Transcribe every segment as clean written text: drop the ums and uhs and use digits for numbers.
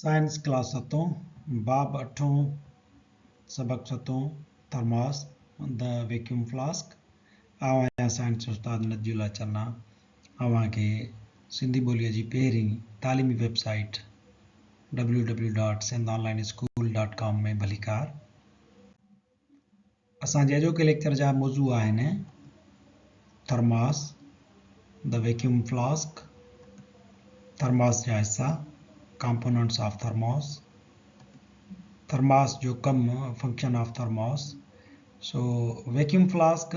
Science class ستون، باب اٺون، سبق ستون، ٿرماس، The Vacuum Flask، آئون آهيان سائنس استاد نجي الله چنا، اوهان کي سنڌي ٻوليء جي پهرين تعليمي website W W dot Sindh online school dot com ۾ ڀليڪار. اسان جي اڄوڪي ليڪچر جا موضوع آهن، thermos, The Vacuum Flask، thermos جا حصا، Components of Thermos، thermos جو ڪم، Function of Thermos، so vacuum flask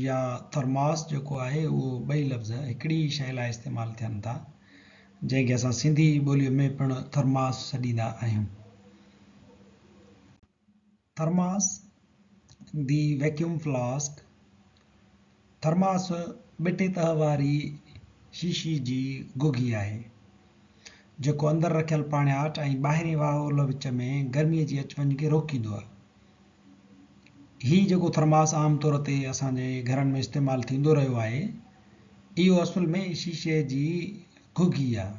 يا ٿرماس جيڪو آهي اهو ٻئي لفظ هڪڙي ئي شيء لاء استعمال ٿين ٿا، جنهن کي اسان سنڌي ٻوليء ۾ پڻ ٿرماس سڏيندا آهيون. Thermos, The Vacuum Flask، thermos ٻٽي تهه واري شيشي جي گهگهي آهي، جيڪو اندر رکيل پاڻياٺ ۽ ٻاهرين واهول وچ ۾ گرميء جي اچ وڃ کي روڪيندو آهي. هي جيڪو ٿرماس عام طور تي اسان جي گهرن ۾ استعمال ٿيندو رهيو آهي، اهو اصل ۾ شيشي جي گهگهي آهي.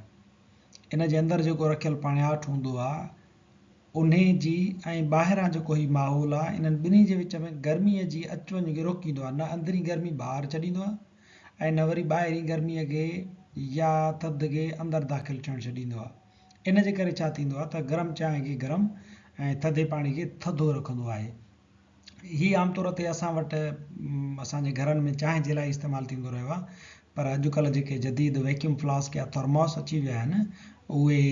ان جي اندر جيڪو رکيل پاڻياٺ هوندو آهي، انهي جي ۽ ٻاهران جيڪو هي ماحول آ انهن ٻنهي جي وچ ۾ گرميء جي اچ وڃ کي روڪيندو آ، نه اندرين گرمي ٻاهر ڇڏيندو آ ۽ نه وري ٻاهرين گرميء کي يا ٿڌ کي اندر داخل ٿيڻ ڇڏيندو آ. ان جي ڪري ڇا ٿيندو آ ته گرم چانهه کي گرم ۽ ٿڌي پاڻي کي ٿڌو رکندو آهي. هي عام طور تي اسان وٽ اسان جي گهرن ۾ چانهه جي لاء استعمال ٿيندو رهيو آهي پر اڄڪلهه جيڪي جديد ويڪيوم فلاسڪ يا ٿرموس اچي ويا آهن اهي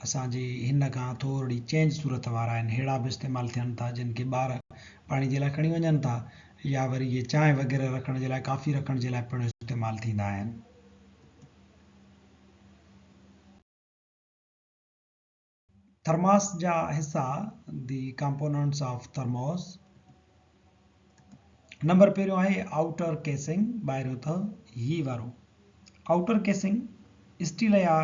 اسان جي هن کان ٿورڙي چينج صورت وارا آهن ههڙا به استعمال ٿين ٿا جن کي ٻار پاڻي جي لاء کڻي وڃن ٿا يا وري اهي چانهه وغيره رکڻ جي لاء ڪافي رکڻ جي لاء پڻ استعمال ٿيندا آهن. ٿرماس جا حصا، The Components of Thermos، number پهريون آهي آئوٽر ڪيسنگ، ٻاهريون تهه، هي وارو آئوٽر ڪيسنگ اسٽيل يا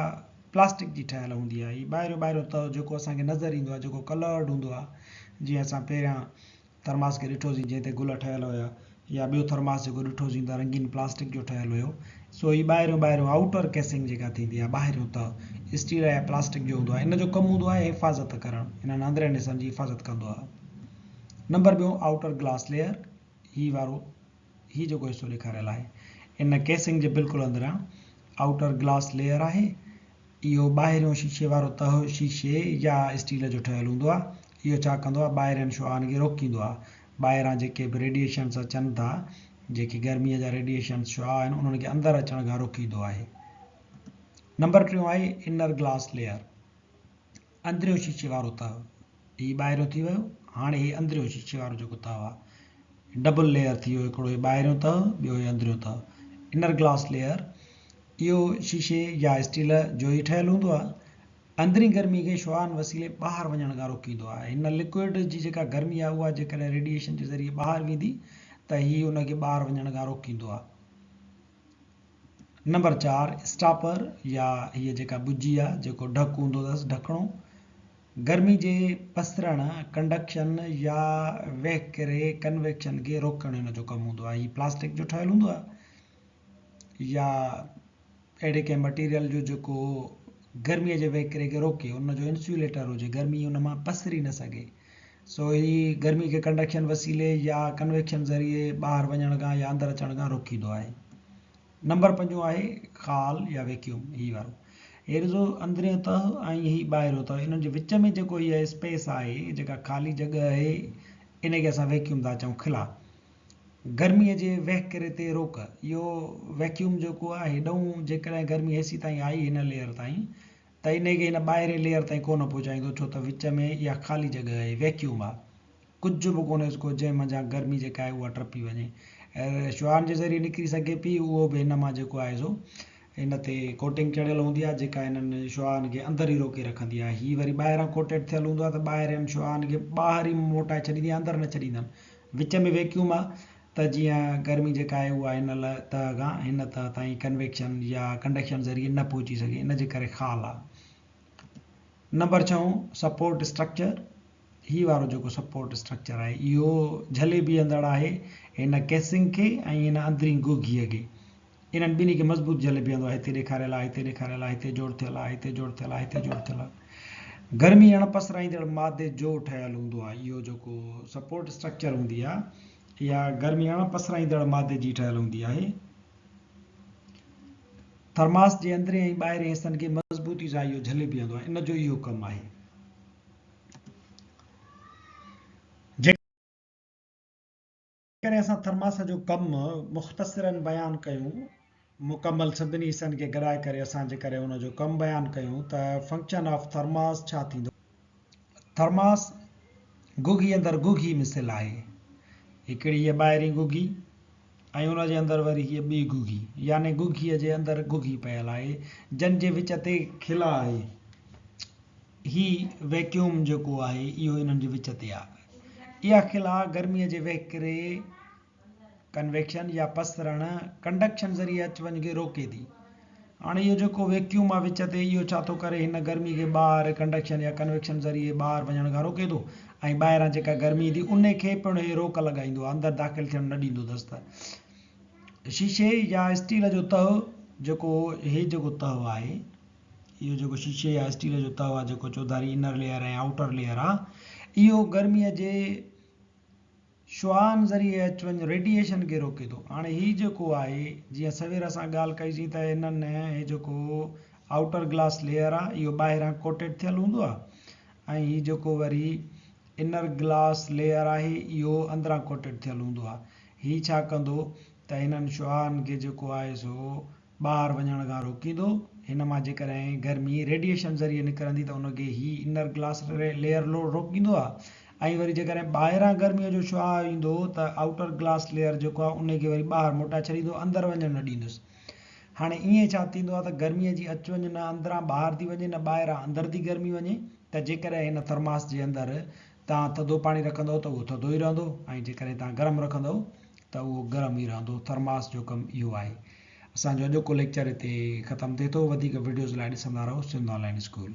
پلاسٽڪ جي ٺهيل هوندي آهي. هي ٻاهريون ٻاهريون تهه جيڪو اسان کي نظر ايندو آهي، جيڪو ڪلرڊ هوندو آهي، جيئن اسان پهريان ٿرماس کي ڏٺوسين جنهن تي گل ٺهيل هيا يا ٻيو ٿرماس جيڪو ڏٺوسين ته رنگين پلاسٽڪ جو ٺهيل هيو سو هي ٻاهريون ٻاهريون آئوٽر ڪيسنگ جيڪا ٿيندي آهي ٻاهريون ته اسٽيل يا پلاسٽڪ جو هوندو آهي ان جو ڪم هوندو آهي حفاظت ڪرڻ انهن اندرين حصن جي حفاظت ڪندو آهي نمبر ٻيو آئوٽر گلاس ليئر هي وارو هي جيڪو حصو ڏيکاريل آهي ان ڪيسنگ جي بلڪل اندران آئوٽر گلاس ليئر آهي اهو ٻاهريون شيشي وارو تهه شيشي يا اسٽيل جو ٺهيل هوندو آهي. اهو ڇا ڪندو آهي ٻاهرين شعاعن کي روڪيندو آهي. ٻاهران جيڪي به ريڊيئيشنس اچن ٿا، جيڪي گرميء جا ريڊيئيشنس شعاع آهن، انهن کي اندر اچڻ کان روڪيندو آهي. نمبر ٽيون آهي انر گلاس ليئر، اندريون شيشي وارو تهه. هي ٻاهريون ٿي ويو، هاڻي هي اندريون شيشي وارو جيڪو تهه آهي، ڊبل ليئر ٿي ويو، هڪڙو هي ٻاهريون تهه، ٻيو هي اندريون تهه. انر گلاس ليئر اهو شيشي يا اسٽيل جو ئي ٺهيل هوندو آهي. اندرين گرمي کي شعاعن وسيلي ٻاهر وڃڻ کان روڪيندو آهي. هن لڪوئڊ جي جيڪا گرمي آهي اها جيڪڏهن ريڊيئيشن جي ذريعي ٻاهر ويندي ته هي ان کي ٻاهر وڃڻ کان روڪيندو آهي. نمبر 4 اسٽاپر يا هيء جيڪا ٻجي آهي جيڪو ڍڪ هوندو اٿس ڍڪڻو گرمي جي پسرڻ، Conduction، يا وهڪري، Convection، کي روڪڻ هن جو ڪم هوندو آهي. هي پلاسٽڪ جو ٺهيل هوندو آهي. يا اهڙي ڪنهن مٽيريل جو جيڪو گرميء جي وهڪري کي روڪي، ان جو انسيوليٽر هجي، گرمي ان مان پسري نه سگهي. سو هي گرمي کي ڪنڊڪشن وسيلي يا ڪنويڪشن ذريعي ٻاهر وڃڻ کان يا اندر اچڻ کان روڪيندو آهي. نمبر پنجون آهي خال يا ويڪيوم، هي وارو. هي ڏسو اندريون تهه ۽ هي ٻاهريون تهه، انهن جي وچ ۾ جيڪو هيء اسپيس آهي، جيڪا خالي جڳهه آهي، ان کي اسان ويڪيوم ٿا چئون، خلا. گرميء جي وهڪري تي روڪ، اهو ويڪيوم جيڪو آهي هيڏئون جيڪڏهن گرمي هيسيتائين آئي هن ليئر تائين ته انهي کي هن ٻاهرين ليئر تائين ڪونه پهچائيندو ڇو ته وچ ۾ اها خالي جڳهه آهي، ويڪيوم آهي، ڪجهه به ڪونهيس ڪو جنهن منجهان گرمي جيڪا آهي اها ٽپي وڃي ۽ شعاعن جي ذريعي نڪري سگهي پئي اهو به هن مان جيڪو آهي سو هن تي ڪوٽنگ چڙهيل هوندي آهي جيڪا انهن شعاعن کي اندر ئي روڪي رکندي آهي. هي وري ٻاهران ڪوٽيڊ ٿيل هوندو آهي ته ٻاهرين شعاعن کي ٻاهر ئي موٽائي ڇڏيندي آهي اندر نه ڇڏيندا آهن. وچ ۾ ويڪيوم آهي ته جيئن گرمي جيڪا آهي اها هن تهه کان هن تهه تائين ڪنويڪشن يا ڪنڊڪشن ذريعي نه پهچي سگهي ان جي ڪري خال آهي. نمبر ڇهون سپورٽ اسٽرڪچر هي وارو جيڪو سپورٽ اسٽرڪچر آهي اهو جهلي بيهندڙ آهي هن ڪيسنگ کي ۽ هن اندرين گوگيء کي. انهن ٻنهي کي مضبوط جهلي بيهندو آهي. هتي ڏيکاريل آهي، هتي ڏيکاريل آهي، هتي جوڙ ٿيل آهي، هتي جوڙ ٿيل آهي، هتي جوڙ ٿيل آهي. گرمي اڻ پسرائيندڙ مادي جو ٺهيل هوندو آهي. اهو جيڪو سپورٽ اسٽرڪچر هوندي آهي، اها گرمي اڻ پسرائيندڙ مادي جي ٺهيل هوندي آهي. ٿرماس جي اندرين ۽ ٻاهرين حصن کي مضبوطي سان اهو جهلي بيهندو آهي. ان جو اهو ڪم آهي. جيڪڏهن اسان ٿرماس جو ڪم مختصراً بيان ڪيون، مڪمل سڀني حصن کي گڏائي ڪري اسان جيڪڏهن ان جو ڪم بيان ڪيون ته فنڪشن آف ٿرماس ڇا ٿيندو؟ ٿرماس گگهي اندر گگهي مثل آهي. هڪڙي هيء ٻاهرين گگهي ۽ ان جي اندر وري هيء ٻي گگهي يعني گگهيء جي اندر گگهي پيل آهي، جن جي وچ تي خلا آهي. هي ويڪيوم جيڪو آهي اهو انهن جي وچ تي آهي. اها خلا گرميء جي وهڪري، Convection، يا پسرڻ، Conduction، ذريعي اچ وڃ کي روڪي ٿي. هاڻي اهو جيڪو ويڪيوم آهي وچ تي اهو ڇا ٿو ڪري هن گرمي کي ٻاهر Conduction يا Convection ذريعي ٻاهر وڃڻ کان روڪي ٿو ۽ ٻاهران جيڪا گرمي ايندي ان کي پڻ هي روڪ لڳائيندو آهي اندر داخل ٿيڻ نه ڏيندو اٿس ته شيشي يا اسٽيل جو تهه جيڪو هي جيڪو تهه آهي اهو جيڪو شيشي يا اسٽيل جو تهه آهي جيڪو چوڌاري انر ليئر ۽ آئوٽر ليئر آهي اهو گرميء جي شعاعن ذريعي اچ وڃ ريڊيئيشن کي روڪي ٿو. هاڻي هي جيڪو آهي جيئن سوير اسان ڳالهه ڪئي سين ته انهن هي جيڪو آئوٽر گلاس ليئر آهي اهو ٻاهران ڪوٽيڊ ٿيل هوندو آهي ۽ هي جيڪو وري انر گلاس ليئر آهي اهو اندران ڪوٽيڊ ٿيل هوندو آهي. هي ڇا ڪندو ته انهن شعاعن کي جيڪو آهي سو ٻاهر وڃڻ کان روڪيندو. هن مان جيڪڏهن گرمي ريڊيئيشن ذريعي نڪرندي ته ان کي هي انر گلاس ليئر روڪيندو آهي ۽ وري جيڪڏهن ٻاهران گرميء جو شعاع ايندو ته آئوٽر گلاس ليئر جيڪو آهي ان کي وري ٻاهر موٽائي ڇڏيندو اندر وڃڻ نه ڏيندس. هاڻي ائين ڇا ٿيندو آهي ته گرميء جي اچ وڃ نه اندران ٻاهر ٿي وڃي نه ٻاهران اندر ٿي گرمي وڃي ته جيڪڏهن هن ٿرماس جي اندر توهان ٿڌو پاڻي رکندؤ ته اهو ٿڌو ئي رهندو ۽ جيڪڏهن توهان گرم رکندؤ ته اهو گرم ئي رهندو. ٿرماس جو ڪم اهو آهي. اسان جو اڄوڪو ليڪچر هتي ختم ٿئي ٿو. وڌيڪ وڊيوز لاء ڏسندا رهو سنڌ آن لائين اسڪول.